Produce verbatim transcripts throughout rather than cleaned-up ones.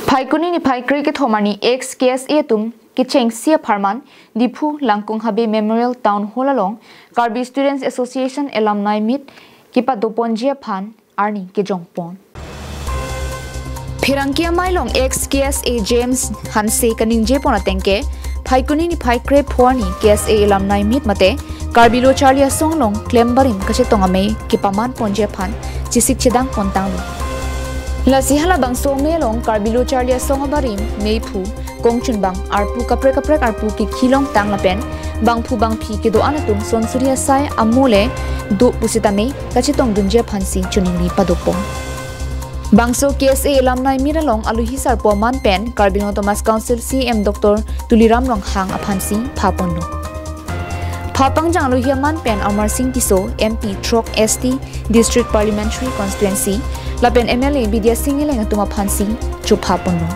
Phaikuni niphai kre kethom arni ex K S A atum kechengsi apharman Diphu Langkung Habe Memorial Town Hall along Karbi Students Association Alumni Meet kepadoponji aphan arni kejongpon. Pherangke amei along ex K S A James Hanse kaningjepon atengke, Phaikuni niphai kre pho arni K S A Alumni Meet mate Karbi Lo Charli Asong along klem barim kachetong amei kepamanponji aphan chesik chedangpon tanglo. Lasi halabangso amei along Karbi Lo Charli Asong abarim, meiphu, kongchunbang arpu kaprek kaprek arpu kekhilong tang lapen bangphu bangphi kedo-an atum sonsuri asai amo le do pusitame kachetongdunji aphansi choningri padopon. Bangso K S A Alumni Meet along aluhi sarpo aman pen Karbi Anglong Autonomous Council C E M Doctor Tuliram Ronghang aphansi phaponlo. Phapangjang aluhi aman pen Amarsing Tisso, M P throk, S T District Parliamentary Constituency, lapen M L A Bidya Sing Engleng atum aphansi chophaponlo.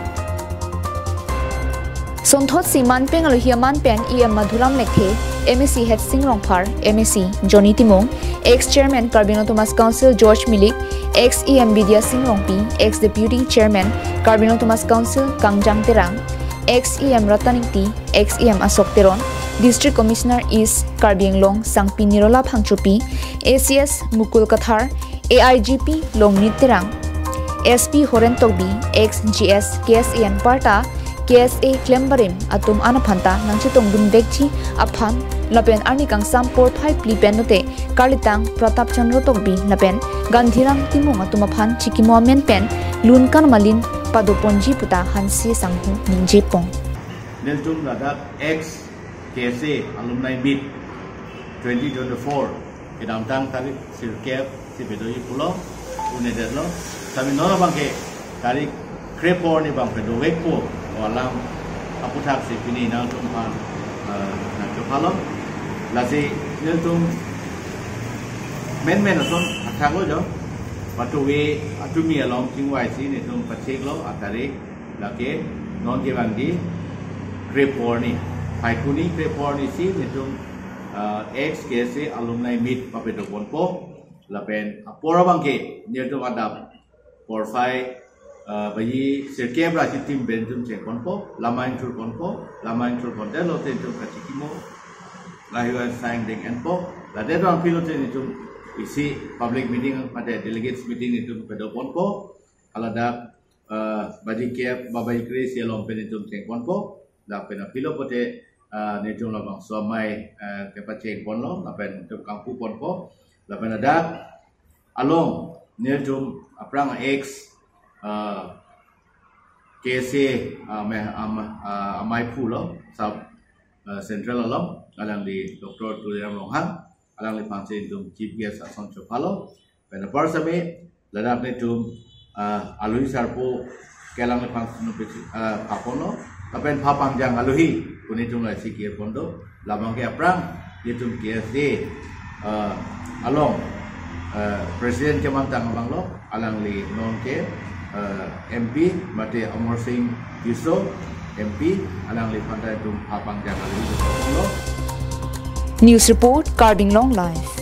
Sonthotsi manpeng aluhi aman pen E M Madhuram Lekthe, M A C Headsing Rongphar, M A C Johnny Timung, ex Chairman Karbi Anglong Autonomous Council George Milik, ex E M Bidya Sing Rongpi, ex Deputy Chairman Karbi Anglong Autonomous Council Kangjang Terang, ex E M Ratan Ingti, ex E M Ashok Teron, District Commissioner East Karbi Anglong Sangpi Nirola Phangchopi, A C S Mukul Kathar, A I G P Longnit Terang, S P Horen Tokbi, ex G S, K S A anparta K S A klem barim atum an aphanta nangchetongdunvekji aphan lapen arni kangsam porphai phli pen lote karlitang Pratap Chandra Tokbi lapen Gandhirang Timung atum aphan chikimo amen pen lun kan malin padoponji puta Hanse sangho ningjepon. Nelitum ladak ex K S A Alumni Meet twenty twenty-four kedamtang tarik sirkep si bedoji pulo, un'edetlo. Sami non abangke tarik kre pho arni abang pedovekpo, o alam aputhaksi pini nangtumphan, eh, nangchophalo. Lasi nelitum menmen ason athaklo jo, patuve atumi along chingvaisi nelitum pacheklo atarik, lake non kevangji kre pho arni, Phaikuni kre pho arnisi nelitum, eh, ex K S A Alumni Meet papedoponpo. Lapen apor abangke nelitum adap porphai, eh, baji sirkep ra chitim pen nelitum chengponpo, lama ingthurponpo, lama ingthurponte lote nelitum kachikimo, laheihui asai angdeng enpo, ladak abang aphi lote nelitum isi public meeting mate delegates meeting nelitum pedoponpo, haladak, eh, baji kep ba baji kre isi along pen nelitum chengponpo, lapen aphi lo pote, eh, nelitum labangso amei, eh, kepachengponlo, lapen nelitum kangpuponpo, lapen ladak along nelitum aphrang ex, eh, K S A, eh, me-, am-, eh, ameiphu lo, sub, eh, central along, alangli Doctor Tuliram Ronghang, alangliphansi nelitum chief guest ason chophalo. Pen apar sami ladak nelitum, ah, aluhi sarpo ke alangliphan nupik, ah, phaponlo. Lapen phapangjang aluhi pu nelitum lasi kirpondo. Labangke aphrang nelitum K S A, ah, along, ah, president kemantang abanglo, alangli nonke, ah, M P mate Amarsing Tisso M P, alangliphan ta nelitum phapangjang aluhi phaponlo. News report, Karbi Anglong Live.